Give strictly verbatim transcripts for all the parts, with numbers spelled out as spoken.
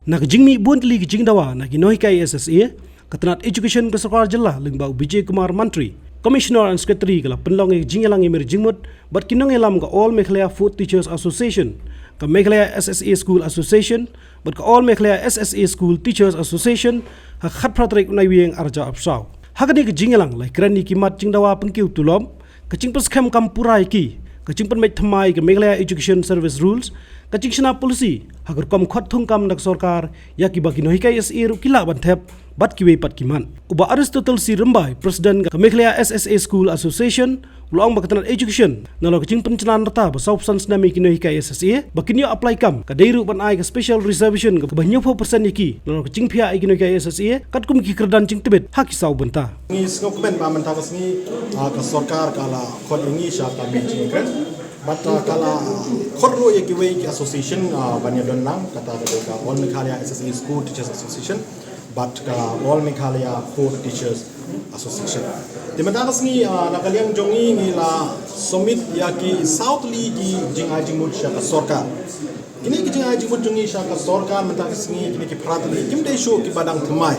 Na ka jingmih bun tylli ki jingdawa na ki nonghikai S S A, ka tnat Education ka Sorkar Jylla lyngba u Bijay Kumar Mantri, Commissioner and Secretary, ka la pynlong ïa ka jingïalang ïamir jingmut bad ki nongïalam ka All Meghalaya Fourth Teachers Association, ka Meghalaya S S A School Association bad ka All Meghalaya S S A School Teachers Association ha ka khatphra tarik u Naiwieng arhajar arphew saw. Ha kane ka jingïalang la kren ïa ki mat jingdawa pynkiew tulop, ka jingpynskhem kam pura ïa ki, ka jingpynbeit thymmai ka Meghalaya Education Service Rules, ka jingshna policy ha ka rukom khot thungkam na ka sorkar ïa kiba ki nonghikai S S A ruh ki lah ban thep bad kiwei pat ki mat. U Bah Aristotle C Rymbai, President ka Meghalaya S S A School Association, u la ong ba ka tnat Education nalor ka jingpynchna rta ba saw percent snem ïa ki nonghikai S S A ba kin ïoh apply kam, ka dei ruh ban ai ka special reservation kaba hynñiewphew percent ïa ki nalor ka jingphiah ïa ki nonghikai S S A katkum ki kyrdan jingtbit ha ki saw bynta. Ngi sngewkmen ba mynta ka sngi, ah, ka sorkar ka la khot ïa ngi sha ka meeting kren. Bad, ah, ka la khot ruh ïa kiwei ki association, ah, ban ïadon lang, kata ka dei ka All Meghalaya S S A School Teachers Association bad ka All Meghalaya Fourth Teachers Association. Te mynta ka sngi, ah, na ka liang jong ngi ngi la submit ïa ki saw tylli ki jingai jingmut sha ka sorkar. Kine ki jingai jingmut jong ngi sha ka sorkar mynta ka sngi, kine ki phra tylli kim dei shuh kiba dang thymmai.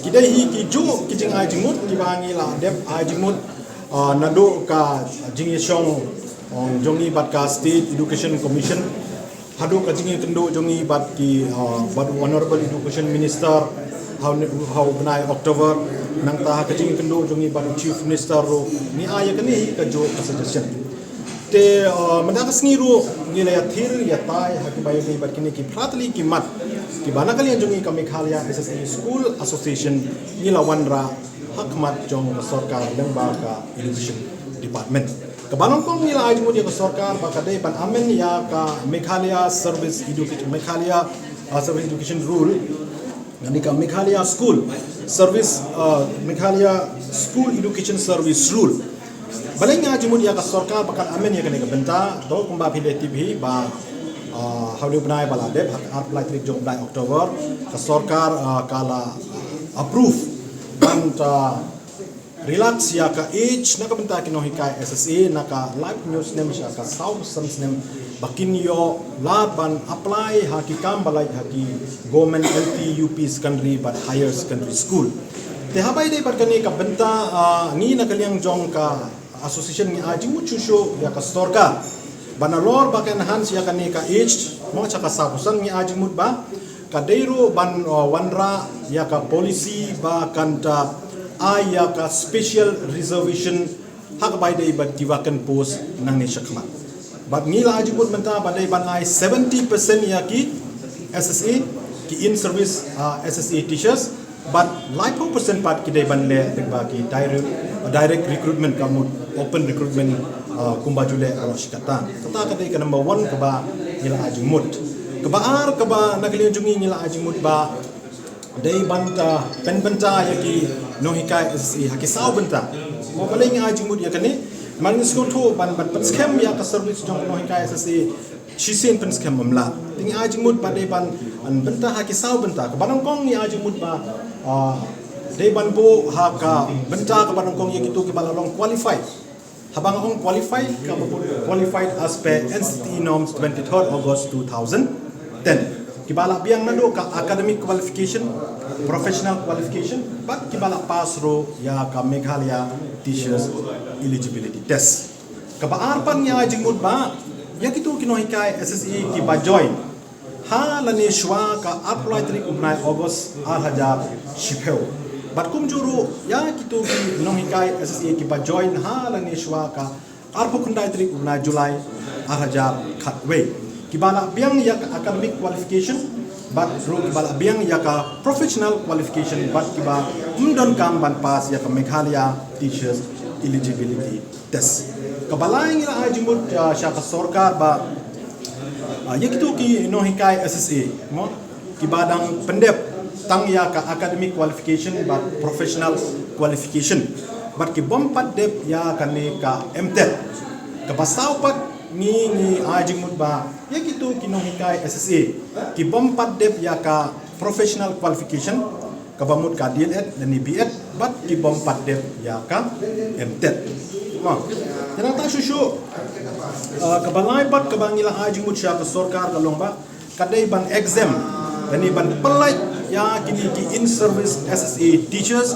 Ki dei hi kijuh ki jingai jingmut kiba ngi la dep ai jingmut, ah, naduh ka jingïashong, um, jong ngi bad ka State Education Commission, haduh ka jingïakynduh jong ngi bad ki, ah, bad u Honorable Education Minister ha u, ha u bnai October, nangta ha ka jingïakynduh jong ngi bad u Chief Minister ruh ngi ai ïa kane hi kajuh ka suggestion. Te, ah, mynta ka sngi ruh ngi la ïathir ïatai ha kiba ïadei bad kine ki phra tylli ki mat kiba na ka liang jong ngi ka Meghalaya S S A School Association ngi la wanrah ha khmat jong ka sorkar lyngba ka Education Department. Kaba nyngkong ngi la ai jingmut ïa ka sorkar ba ka dei ban amend ïa ka Meghalaya Service Education, Meghalaya, ah, Service Education Rule, lane ka Meghalaya School Service, ah, Meghalaya School Education Service Rule. Balei ngi ai jingmut ïa ka sorkar ba kan amend ïa kane ka bynta? To kumba phi la tip hi ba, ah, ha une u bnai ba la dep, ha ka arphew lai tarik jong u bnai October, ka sorkar, ah, ka la approve ban, ah, relax ïa ka age na ka bynta ki nonghikai S S A na ka laiphew snem sha ka saw san snem ba kin ïoh lad ban apply ha ki kam ba lait ha ki government L P, U P secondary bad higher secondary school. Te haba ïadei bad kane ka bynta, ah, ngi na ka liang jong ka association ngi ai jingmut shuh shuh ïa ka sorkar ba nalor ba ka enhance ïa kane ka age, mo, sha ka saw san, ngi ai jingmut ba ka dei ruh ban, uh, wanrah ïa ka policy ba kan, uh, ai ïa ka special reservation ha kaba ïadei bad ki vacant post nangne shakhmat. Bad ngi la ai jingmut mynta ba dei ban ai seventy percent ïa ki S S A, ki in service, uh, S S A teachers, bad laiphew percent pat ki dei ban leh lyngba ki direct, direct recruitment, ka mut open recruitment, uh, kumba ju leh baroh shi katta. Kata ka dei ka number one kaba ngi la ai jingmut. Kaba ar kaba na ka liang jong ngi ngi la ai jingmut ba dei ban, uh, pynbynta ïa ki nonghikai S S A ha ki saw bynta. Mo, balei ngi ai jingmut ïa kane? Namar ngi sngewthuh ban, ban pynskhem ïa ka service jong nonghikai S S A shisien pynskhem ym lah. Te ngi ai jingmut ba dei ban, ban pynbynta ha ki saw bynta. Kaba nyngkong ngi ai jingmut ba, ah, dei ban buh ha ka bynta kaba nyngkong ïa kito kiba la long qualified. Haba nga ong qualified, kaba buh qualified as per N C T E norms twenty-third August two thousand ten. Kiba la biang naduh ka academic qualification, professional qualification, bad kiba la pass ruh ïa ka Meghalaya Teachers Eligibility Test. Kaba ar pat ngi ai jingmut ba ïa kito ki nonghikai S S A kiba join ha lane shuwa ka arphew lai tarik u bnai August arhajar shiphew. Bad kumjuh ruh ïa kito ki nonghikai S S A kiba join ha lane shuwa ka arphew khyndai tarik u bnai July arhajar khatwei. Kiba la biang ïa ka academic qualification bad ruh kiba la biang ïa ka professional qualification bad kiba ym donkam ban pass ïa ka Meghalaya Teachers Eligibility Test. Kaba lai ngi la ai jingmut, ah, sha ka sorkar ba, ah, ïa kito ki nonghikai S S A, mo, kiba dang pyndep tang ïa ka academic qualification bad professional qualification bad ki bym pat dep ïa kane ka M TET. Kaba saw pat ngi, ngi ai jingmut ba ïa kito ki nonghikai S S A ki bym pat dep ïa ka professional qualification, kaba mut ka D L Ed lane B Ed, bad ki bym pat dep ïa ka M TET. Mo, te nangta shuh shuh, ah, kaba lai pat kaba ngi la ai jingmut sha ka sorkar ka long ba ka dei ban exempt Lane ban pynlait ïa kine ki in-service S S A teachers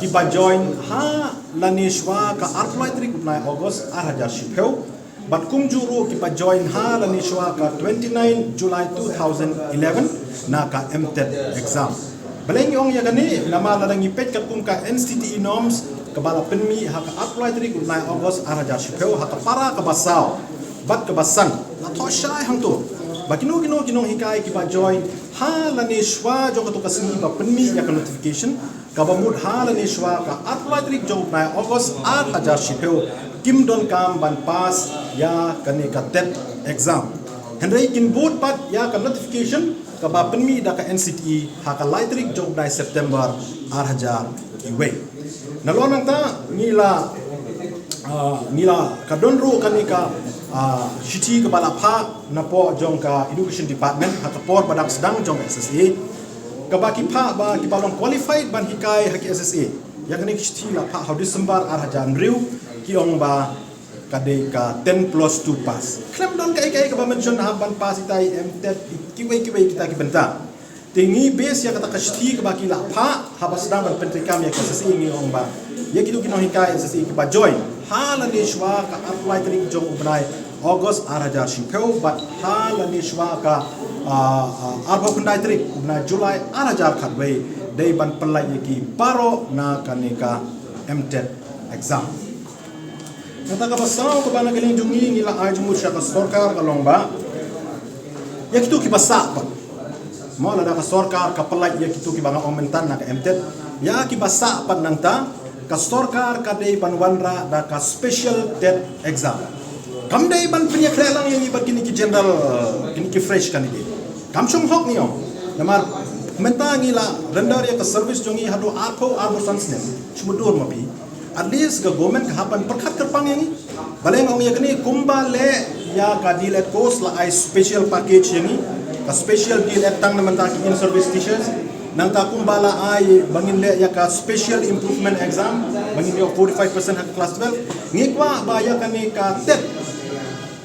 kiba join ha lane shuwa ka arphew lai tarik u bnai August ar hajar shiphew. Bad kumjuh ruh kiba join ha lane shuwa ka twenty-nine July two thousand eleven na ka M TET exam. Balei ngi ong ïa kane, namar lada ngi peit katkum ka N C T E norms kaba la pynmih ha ka arphew lai tarik u bnai August ar hajar shiphew, ha ka para kaba saw bad kaba san la thoh shai hangto ba kino kino ki nonghikai kiba join ha lane shuwa jong kato ka sngi ba pynmih ïa ka notification kaba mut ha lane shuwa ka arphew lai tarik jong u bnai August ar hajar shiphew kim donkam ban pass ïa kane ka TET exam. Hynrei kin bud pat ïa ka notification kaba pynmih da ka N C T E ha ka lai tarik jong u bnai September ar hajar kiwei. Nalor nangta ngi la, ah, ngi la ka don ruh kane ka, ah, shithi kaba la phah napoh jong ka Education Department ha ka por ba dang sdang jong ka S S A, kaba ki phah ba kiba long qualified ban hikai ha ki S S A. Ïa kane ka shithi la phah ha u December ar hajar hynriew, ki ong ba ka dei ka ten plus two pass. Khlem don kaei kaei kaba mention hap ban pass ita i M TET, kiwei kiwei kita ki bynta. Te ngi base ïa kata ka shithi kaba ki la phah haba sdang ban pyntreikam ïa ka S S A, ngi ong ba ïa kito ki nonghikai S S A kiba join ha lane shuwa ka arphew lai tarik jong u bnai August ar hajar shiphew bad ha lane shuwa ka, ah, ah, arphew khyndai tarik u bnai July ar hajar khatwei dei ban pynlait ïa ki baroh na kane ka M TET exam. Nangta kaba saw kaba na ka liang jong ngi, ngi la ai jingmut sha ka sorkar ka long ba ïa kito kiba sah pat, mo, lada ka sorkar ka pynlait ïa kito kiba nga ong mynta na ka M TET, ïa kiba sah pat nangta ka sorkar ka dei ban wanrah da ka special TET exam. Kam dei ban pynïakhleh lang ïa ngi bad kine ki general, kine ki fresh candidate. Kam shong hok ngi ong. Namar mynta ngi la render ïa ka service jong ngi haduh arphew arphew san snem. Shu mutdur ma phi. At least ka government ka hap ban pyrkhat kyrpang ïa ngi. Balei nga ong ïa kane, kumba leh ïa ka D.El.Ed course la ai special package ïa ngi. Ka special D.El.Ed tang na mynta ki in-service teachers. Nangta kumba la ai ba ngin leh ïa ka special improvement exam ba ngin ïoh forty-five percent ha ka class twelve. Ngi kwah ba ïa kane ka TET,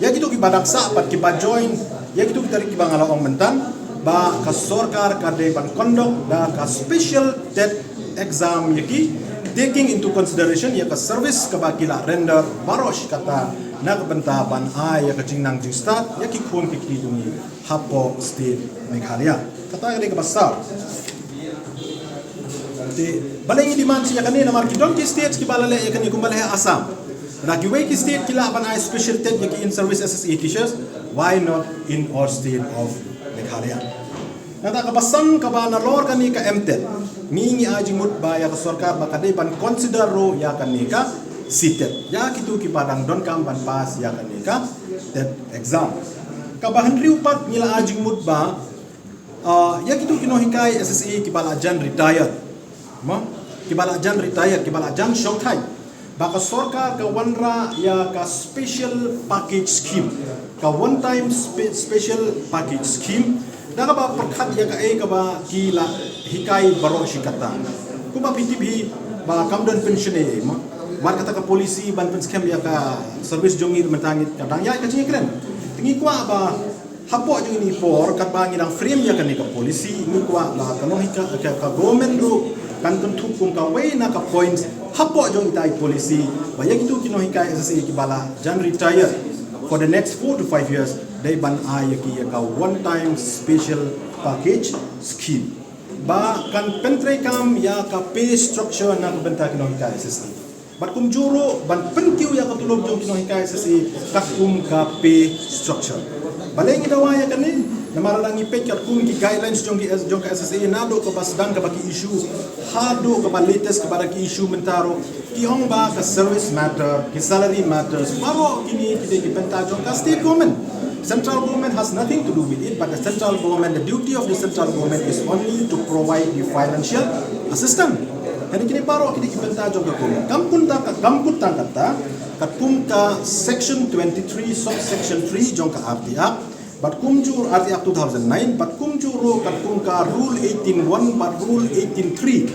ïa kito kiba dang sah pat kiba join ïa kito ki tarik kiba nga la ong mynta, ba ka sorkar ka dei ban conduct da ka special TET exam ïa ki, taking into consideration ïa ka service kaba ki la render baroh shi katta na ka bynta ban ai ïa ka jingnang jingstad ïa ki khun ki kti jong ngi hapoh state Meghalaya. Kata ka dei kaba saw. Te balei ngi demand ïa kane, namar ki don ki state kiba la leh ïa kane, kumba leh Assam. Lada kiwei ki state ki lah ban ai special TET ïa ki in-service S S A teachers, why not in our state of Meghalaya? Nangta kaba san kaba nalor kane ka M TET, ngi, ngi ai jingmut ba ïa ka sorkar ba ka dei ban consider ruh ïa kane ka C TET ïa kito kiba dang donkam ban pass ïa kane ka TET exam. Kaba hynriew pat, ngi la ai jingmut ba, ah, ïa kito ki nonghikai S S A kiba la jan retire, mo, kiba la jan retire, kiba la jan shongthait, ba ka sorkar ka wanrah ïa ka special package scheme, ka one time spe-, special package scheme, da kaba pyrkhat ïa kaei kaba ki la hikai baroh shi katta. Kumba phi tip hi ba kam don pension ei ei, mo. Wat kata ka policy ban pynskhem ïa ka service jong ngi mynta ngi, ka dang ïaid ka jingkren. Te ngi kwah ba hapoh jong kine ki por, katba ngi dang frame ïa kane ka policy, ngi kwah ba ka nonghikai, ka, ka government ruh kan kynthup kum kawei na ka points hapoh jong ita i policy, ba ïa kito ki nonghikai S S A kiba la jan retire for the next four to five years, dei ban ai ïa ki ïa ka one time special package scheme ba kan pyntreikam ïa ka pay structure na ka bynta ki nonghikai S S A. Bad kumjuh ruh ban pynkiew ïa ka tulop jong ki nonghikai S S A katkum ka pay structure. Balei ngi dawa ïa kane? Namar lada ngi peit katkum ki guidelines jong ki, jong ka S S A, naduh kaba sdang kaba ki issue haduh kaba latest kaba da ki issue mynta ruh, ki ong ba ka service matter, ki salary matters, baroh kine ki dei ki bynta jong ka state government. Central government has nothing to do with it, but the central government, the duty of the central government is only to provide the financial assistance. Hynrei kine baroh ki dei ki bynta jong ka government. Kam kut tang, kam kut tang kata, katkum ka section twenty-three, subsection three jong ka R T Act, bad kumjuh, R T Act two thousand nine, bad kumjuh ruh katkum ka Rule eighteen one bad Rule eighteen three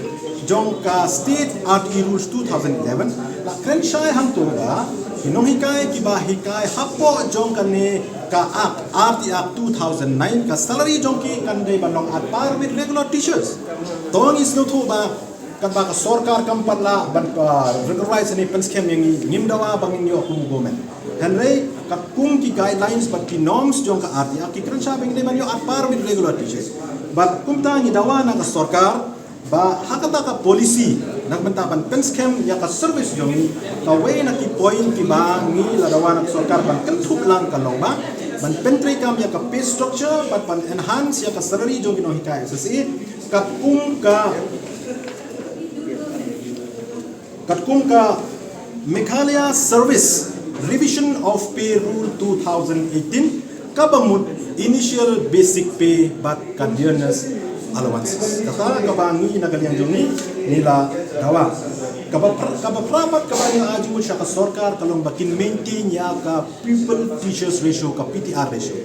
jong ka State R T E Rules two thousand eleven, la kren shai hangto ba Ki nonghikai kiba hikai hapoh jong kane ka Act, R T Act two thousand nine, ka salary jong ki kan dei ban long at par with regular teachers. To ngi sngewthuh ba katba ka sorkar kam pat lah ban, uh, regularize ne pynskhem ïa ngi, ngim dawa ba ngin ïoh kum u government. Hynrei katkum ki guidelines bad ki norms jong ka R T Act ki kren sha ba ngin dei ban ïoh at par with regular teachers. Bad kumta ngi dawa na ka sorkar ba ha kata ka policy na ka bynta ban pynskhem ïa ka service jong ngi, kawei na ki point kiba ngi la dawa na ka sorkar ban kynthup lang ka long ba ban pyntreikam ïa ka pay structure bad ban enhance ïa ka salary jong ki nonghikai S S A katkum ka katkum ka Meghalaya Service Revision of Pay Rule two thousand eighteen, kaba mut initial basic pay bad ka dearness allowances. Kata kaba ngi na ka liang jong ngi ngi la dawa. Kaba pr-, kaba phra bad kaba ngi la ai jingmut sha ka sorkar ka long ba kin maintain ïa ka pupil teachers ratio, ka P T R ratio.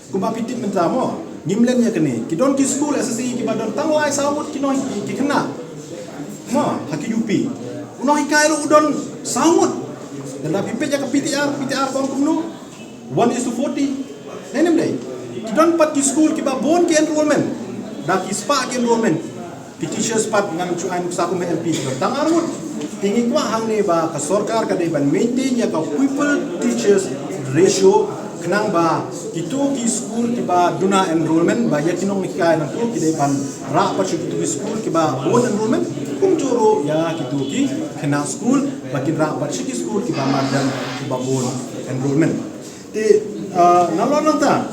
Kumba phi tip mynta mo, ngim len ïa kane. Ki don ki skul S S A kiba don tang lai saw ngut ki noh ki, ki khynnah. Mo, ha ki U P. U nonghikai ruh u don saw ngut. Lada phi peit ïa ka P T R, P T R ka ong kumno? One is to forty. Ne em dei? Ki don pat ki skul kiba bun ki enrollment. Da ki spah ki enrollment. Ki teachers pat ngan shu ai nuksa kum ha M P ki don tang ar ngut. Te ngi kwah hangne ba ka sorkar ka dei ban maintain ïa ka pupil teachers ratio khnang ba kito ki skul kiba duna enrollment ba ïa ki nonghikai nangto ki dei ban rah pat sha kito ki skul kiba bun enrollment. Kumjuh ruh ïa kito ki khynnah skul ba kin rah pat sha ki skul kiba marjan kiba bun enrollment. Te, ah, nalor nangta,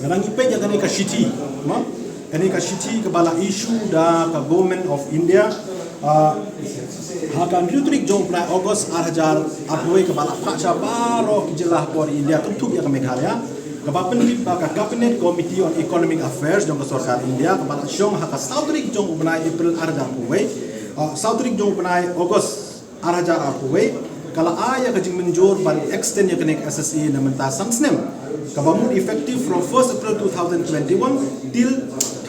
nga dang ïa peit ïa kane ka shithi, mo? Kane ka shithi kaba la issue da ka Government of India, ah, ha ka hynriew tarik jong u bnai August ar hajar arphew wei, kaba la phah sha baroh ki jylla hapoh India, kynthup ïa ka Meghalaya, kaba pyntip ba ka Cabinet Committee on Economic Affairs jong ka sorkar India, kaba la shong ha ka saw tarik jong u bnai April ar hajar arphew wei, ah, saw tarik jong u bnai August ar hajar arphew wei, ka la ai ïa ka jingmynjur ban extend ïa kane ka S S A na bynta san snem, kaba mut effective from first April two thousand twenty-one till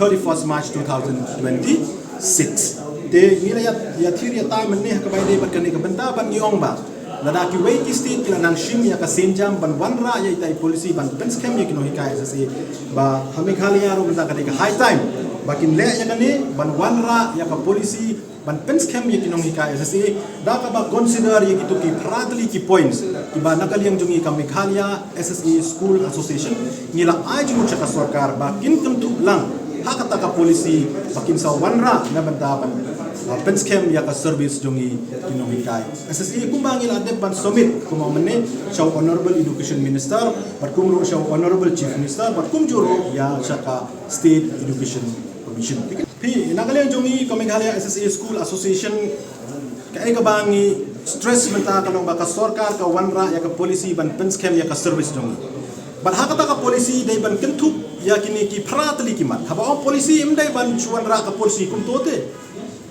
thirty-first March two thousand twenty-six. Te ngi la ïa, ïathir ïatai mynne ha kaba ïadei bad kane ka bynta ban ngi ong ba lada kiwei ki state ki la nang shim ïa ka sienjam ban wanrah ïa ita i policy ban pynskhem ïa ki nonghikai S S A, ba ha Meghalaya ruh mynta ka dei ka high time ba kin leh ïa kane ban wanrah ïa ka policy ban pynskhem ïa ki nonghikai S S A, da kaba consider ïa kito ki phra tylli ki points kiba na ka liang jong ngi ka Meghalaya S S A School Association ngi la ai jingmut sha ka sorkar ba kin kynthup lang ha kata ka policy ba kin sa wanrah na bynta ban, uh, pynskhem ïa ka service jong ngi ki nonghikai S S A, kumba ngi la dep ban submit kumba mynne sha u Honorable Education Minister bad kumjuh ruh sha u Honorable Chief Minister bad kumjuh ruh ïa sha ka State Education Commission. Phi, na ka liang jong ngi ka Meghalaya S S A School Association, kaei kaba ngi stress mynta ka long ba ka sorkar ka wanrah ïa ka policy ban pynskhem ïa ka service jong ngi. Bad ha kata ka policy dei ban kynthup ïa kine ki phra tylli ki mat. Haba ong policy ym dei ban shu wanrah ka policy kumto te.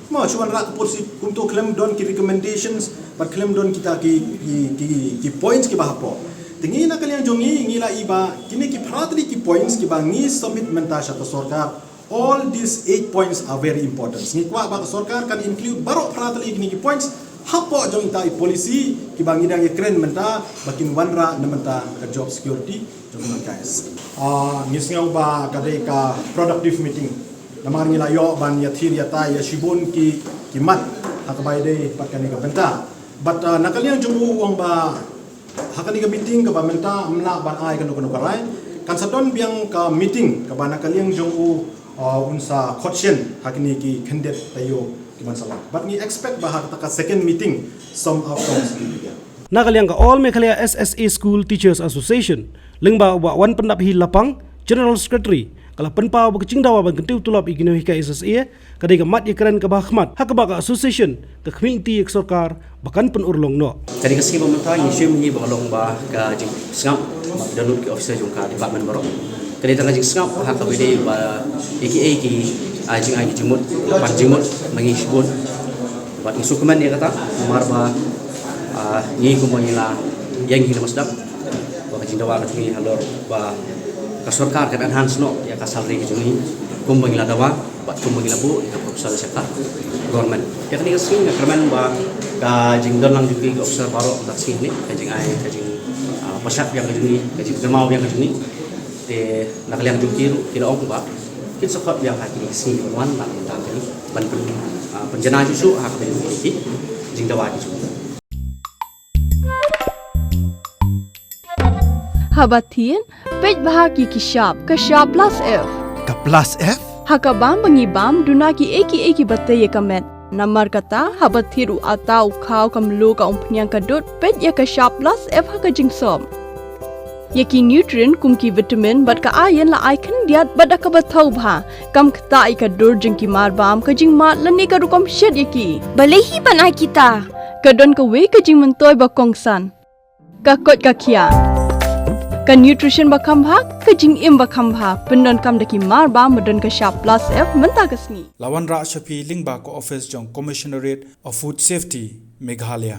Mo, shu wanrah ka policy kumto khlem don ki recommendations bad khlem don kita ki, ki, ki, ki points kiba hapoh. Te ngi na ka liang jong ngi ngi la i ba kine ki phra tylli ki points kiba ngi submit mynta sha ka sorkar. All these eight points are very important. Ngi kwah ba ka sorkar kan include baroh phra tylli kine ki points hapoh jong ita i policy kiba ngi dang ïakren mynta ba kin wanrah na bynta ka job security jong ngi guys. Ah, ngi sngew ba ka dei ka productive meeting. Namar ngi la ïoh ban ïathir ïatai ïa shibun ki, ki mat ha kaba ïadei bad kane ka bynta. But, ah, na ka liang jong u u ong ba ha kane ka meeting kaba mynta ym lah ban ai kano kano ka rai. Kan sa don biang ka meeting kaba na ka liang jong u, uh, un sa khot shen ha kine ki khyndiat taïew ki ban sa wan. But ngi expect ba ha kata ka second meeting some outcomes will be there. Na ka liang ka All Meghalaya S S A School Teachers Association, lyngba u Bah Wanpyndaphi Lapang, General Secretary, ka la pynpaw ba ka jingdawa ban kyntiew tulop ïa ki nonghikai S S A ka dei ka mat ïakren kaba ha khmat, ha kaba ka association ka khmih lynti ïa ka sorkar ba kan pynurlong noh. Ka dei ka sngi ba mynta ngi shim hi ba ka long ba ka jingsngap ba ki dohnud ki officer jong ka department baroh. Ka dei tang ka jingsngap ha kaba ïadei ba ïa kiei ki, ah, jingai ki jingmut, pan jingmut ma ngi shibun. Bad ngi sngewkmen ïa kata namar ba, ah, ngi kumba ngi la ïeng hi na Masdang. Ba ka jingdawa ka jong ngi halor ba ka sorkar kan enhance noh ïa ka salary ka jong ngi kumba ngi la dawa bad kumba ngi la buh ïa ka proposal sha ka government. Ïa kane ka sngi nga kyrmen ba Ka jingdon lang jong ki officer baroh mynta ka sngi ne, ka jingai, ka jing, ah, pashat biang ka jong ngi, ka jingkynmaw biang ka jong ngi. Te na ka liang jong ki ruh ki la ong ba kin sa khot biang ha kine ki sngi ki ban wan, ban mynta ka jing ban pyn, ah, pynjanai shuh shuh ha kaba ïadei bad ki jingdawa ki jong ngi. Haba thied, peit bha ki ki shap, ka shap plus F. Ka plus F? Ha ka bam ba ngi bam, duna ki ei ki ei kiba tei ïa ka met. Namar kata, haba thied u ata, u khaw, ka mluh, ka umphniang, ka dud, peit ïa ka shap plus F ha ka jingsop. Ïa ki nutrient kum ki vitamin bad ka iron la ai khyndiat bad da kaba thaw bha. Kam ktah ïa ka dur jong ki mar bam, ka jingmad lane ka rukom shet ïa ki. Balei hi ban ai kita? Ka don kawei ka jingmyntoi ba kongsan. Ka koit ka khiah. Ka nutrition ba kham bha, ka jingim ba kham bha. Pyndonkam da ki mar bam ba don ka shap plus F mynta ka sngi. La wanrah sha phi lyngba ka office jong Commissionerate of Food Safety, Meghalaya.